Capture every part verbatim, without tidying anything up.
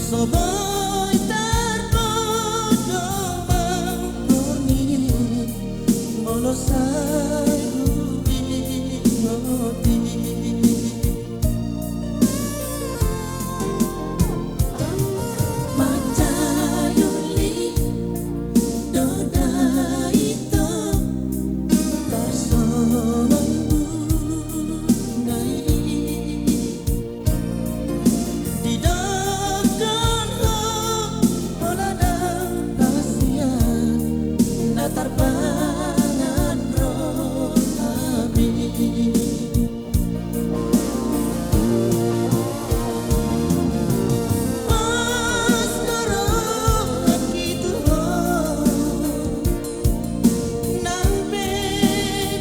So boi tarpodom au borngin, molo sai huingot i. Mansai uli do da ito tarsongon bunga i. Didokkon ho, holan hasian na tarpangan rohami. Pos do rohangki tu ho, nang pe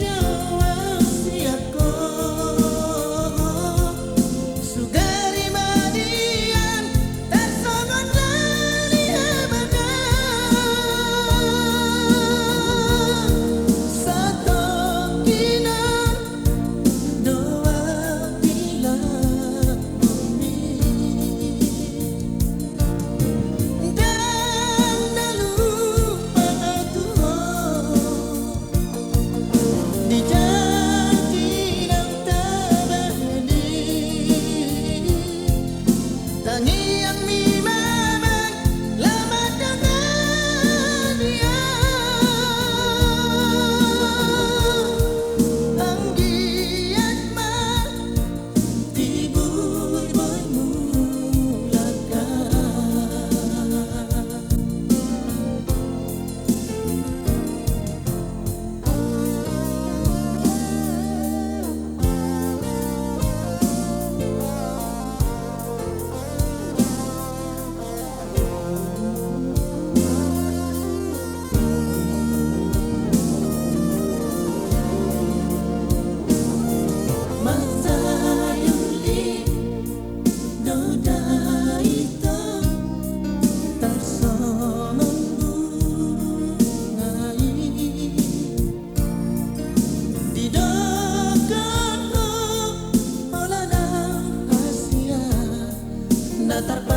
diawas sian ho. Sugari ma nian tarsongon lali habana. Satongkin on do au dilak. Ndang na lupa au tu ho. Di jati na tabali, tangiangmi ma amang laho mandongani au. Anggiat ma di boiboimu langka. Mansai uli do da ito tarsongon bunga i. Didokkon ho, holan hasian na tarpa